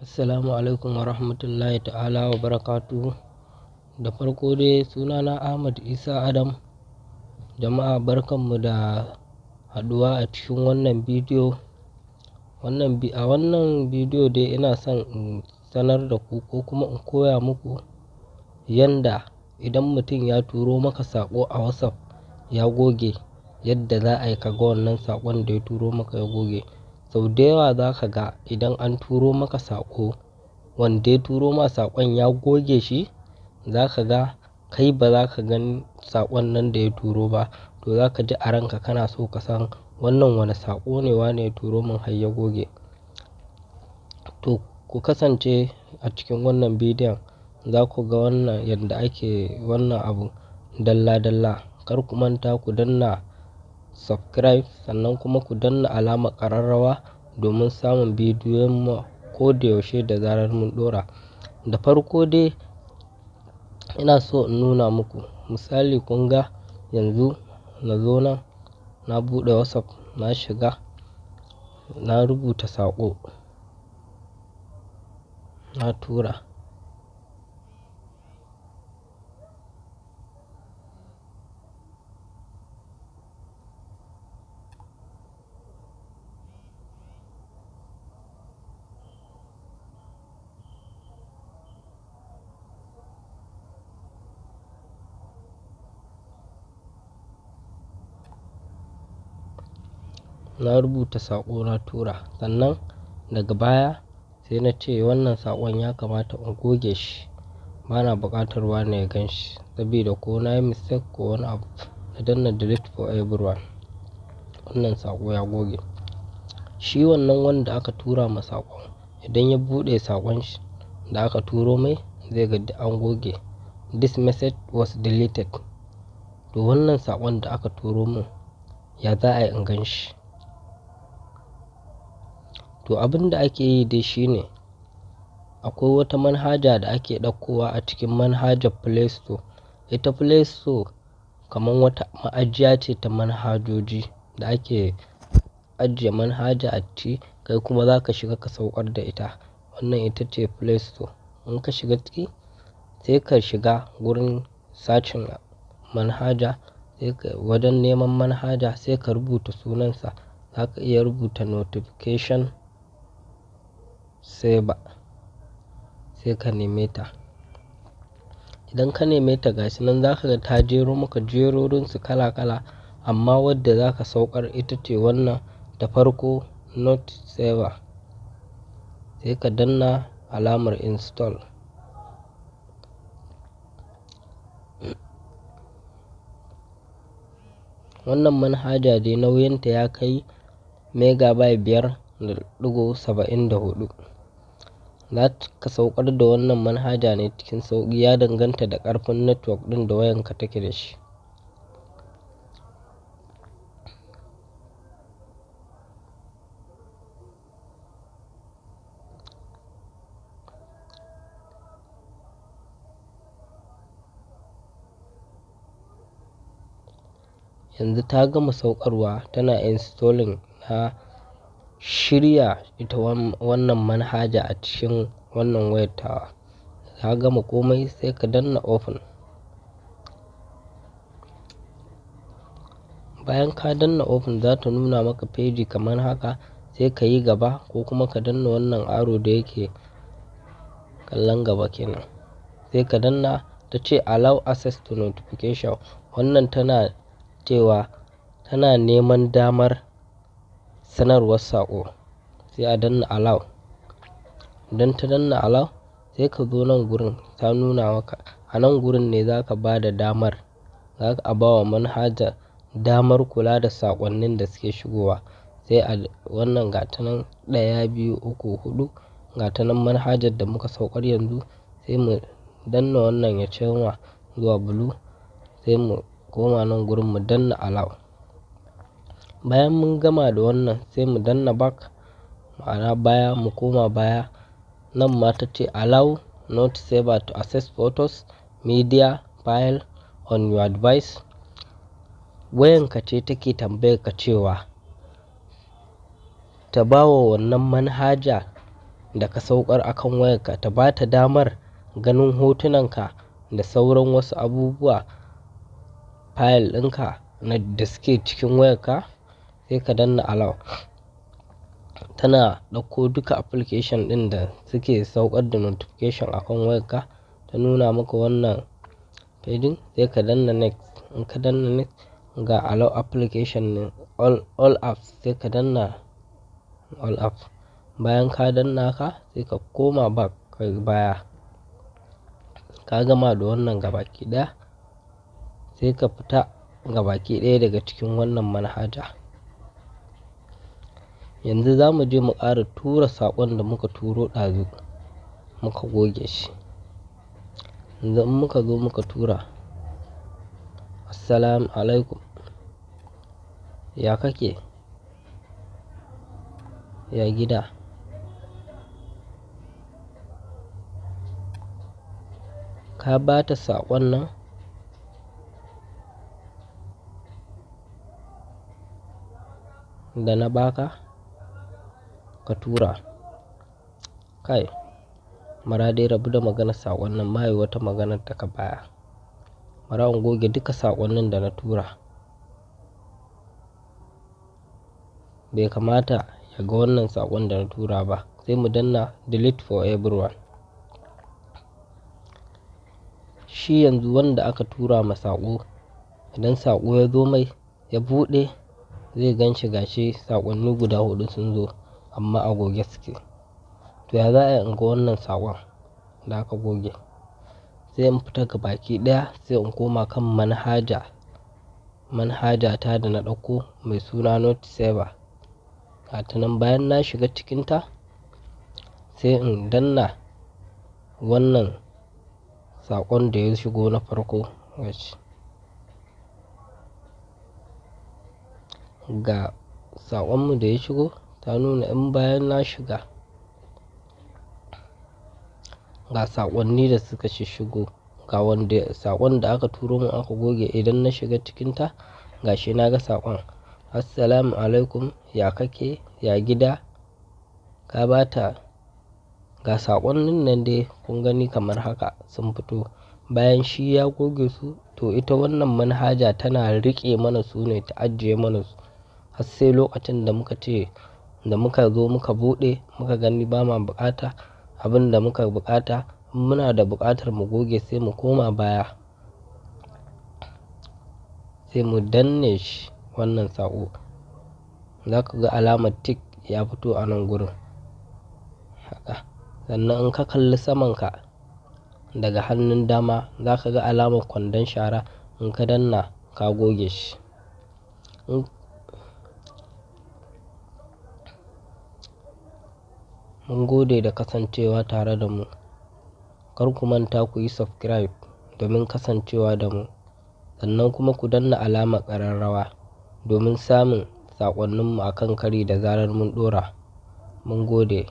Assalamu alaikum wa rahmatullahi ta'ala wa barakatuhu. Da farko dai sunana Ahmad Isa Adam. Jama'a barkanmu da haɗuwa a cikin wannan bidiyo. A wannan bidiyo dai ina son in sanar da ku ko kuma in koya muku yanda idan mutum ya turo maka saƙo a WhatsApp ya goge, yadda za a yi ka ga wannan saƙon da ya turo maka ya goge. Sau da yawa za ka ga idan an turo maka saƙo, wanda ya turo ma saƙon ya goge shi, za ka ga kai ba za ka gan saƙon nan da ya turo ba. To za ka ji a ranka kana so ka san wannan wane saƙo ne wane ya turo min har ya goge. To ku kasance a cikin wannan bidiyon, za ku ga wannan yadda ake wannan abu dalla dalla. Kar ku manta ku danna subscribe sannan kuma ku danna alamar ƙararrawa domin samun bidiyon mu ko da yaushe da zarar mun ɗora. Da farko dai ina so in nuna muku misali, kun ga yanzu na zo nan na buɗe WhatsApp, na shiga, na rubuta saƙo, na tura. Na rubuta saƙo na tura, sannan daga baya sai na ce wannan saƙon ya kamata in goge shi. Bana buƙatar wane ya gan shi saboda ko na yi mistake ko wani abu. Na danna delete for everyone. Wannan saƙo ya goge. Shi wannan wanda aka tura ma saƙon, idan ya buɗe saƙon shi da aka turo mai, zai ga duk an goge. This message was deleted. To wannan saƙon da aka turo mun, ya za a yi in gan shi? To abin da ake yi dai shine akwai wata manhaja da ake ɗaukowa a cikin manhajar Play Store. Ita Play Store kamar wata ma'ajiya ce ta manhajoji da ake ajiye manhaja a ciki, kai kuma za ka shiga ka saukar da ita. Wannan ita ce Play Store. In ka shiga ciki, sai ka shiga gurin searching manhaja, sai ka wajen neman manhaja sai ka rubuta sunansa. Za ka iya rubuta notification saver sai ka neme ta. Idan ka neme ta gashi nan za ka ga ta jero maka jerorinsu kala kala, amma wadda za ka saukar ita ce wannan ta farko, Note Saver. Sai ka danna alamar install. Wannan manhaja dai nauyinta ya kai megabyte 5.74. Za ka saukar da wannan manhaja ne cikin sauƙi, ya danganta da ƙarfin network ɗin da wayanka take da shi. Yanzu ta gama saukarwa, tana installing. Na shirya ita wannan manhaja a cikin wannan wayar tawa. Ta gama komai sai ka danna open. Bayan ka danna open za ta nuna maka feji kamar haka, sai ka yi gaba ko kuma ka danna wannan arrow da yake kallon gaba kenan. Sai ka danna ta ce allow access to notification. Wannan tana cewa tana neman damar sanarwar saƙo. Sai a danna allow. Idan ta danna allow sai ka zo nan gurin ta nuna maka. A nan gurin ne za ka ba da damar, za ka ba wa manhaja damar kula da saƙonnin da suke shigowa. Sai a wannan gata nan 1, 2, 3, 4, gata nan manhajar da muka saukar yanzu. Sai mu danna wannan ya canza zuwa blue. Sai mu koma nan gurin mu danna allow. Bayan mun gama da wannan sai mu danna back, ma'ana baya, mu koma baya. Nan ma ta ce allow Note Saver to access photos, media, file on your device. Wayanka ce take tambayar ka cewa ta ba wa wannan manhaja da ka saukar akan wayarka ta ba ta damar ganin hotunanka da sauran wasu abubuwa, fayil ɗinka na da suke cikin wayarka, sai ka danna allow. Tana ɗauko duka application ɗin da suke saukar da notification akan wayarka, ta nuna maka wannan page, sai ka danna next. In ka danna next, ga allow application ne all apps, sai ka danna all apps. Bayan ka danna ka, sai ka koma back, kai baya. Ka gama da wannan gabaki ɗaya, sai ka fita gabaki ɗaya daga cikin wannan manhaja. Yanzu za mu je mu ƙara tura saƙon da muka turo ɗazu muka goge shi. Yanzu in muka zo muka tura, "Assalamu alaikum, ya kake? Ya gida? Ka ba ta saƙon nan?" Da na ba ka, ka tura. Kai, bara dai rabu da maganar saƙon nan, ma yi wata maganar daga baya. Bara in goge duka saƙonnin da na tura. Bai kamata ya ga wannan saƙon da na tura ba. Sai mu danna delete for everyone. Shi yanzu wanda aka tura ma saƙo, idan saƙo ya zo mai ya buɗe, zai gan shi gashi saƙonni guda huɗu sun zo amma a goge suke. To, ya za a yi in ga wannan saƙon da aka goge? Sai in fita gabaki ɗaya, sai in koma kan manhaja ta da na ɗauko mai suna Notisave. Gata nan, bayan na shiga cikinta, sai in danna wannan saƙon da ya shigo na farko, gashi. Ga saƙonmu da ya shigo, ta nuna in bayan na shiga ga saƙonni da suka shishigo, ga wanda saƙon da aka turo mun aka goge. Idan na shiga cikinta, gashi na ga saƙon. "Assalamu alaikum, ya kake? Ya gida? Ka ba ta." Ga saƙonnin nan dai kun gani kamar haka sun fito. Bayan shi ya goge su, to ita wannan manhaja tana riƙe mana su ne, ta ajiye mana su har sai lokacin da muka ce da muka zo muka buɗe muka gani ba ma buƙata abin da muka buƙata. In muna da buƙatar mu goge, sai mu koma baya, sai mu danne shi wannan saƙo. Za ka ga alamar tick ya fito a nan gurin. Haka. Sannan in ka kalli saman ka daga hannun dama, za ka ga alamar kwandon shara. In ka danna, ka goge shi. Mun gode da kasancewa tare da mu. Kar ku manta ku yi subscribe domin kasancewa da mu. Sannan kuma ku danna alamar ƙararrawa domin samun saƙonninmu a kan kari da zarar mun ɗora. Mun gode.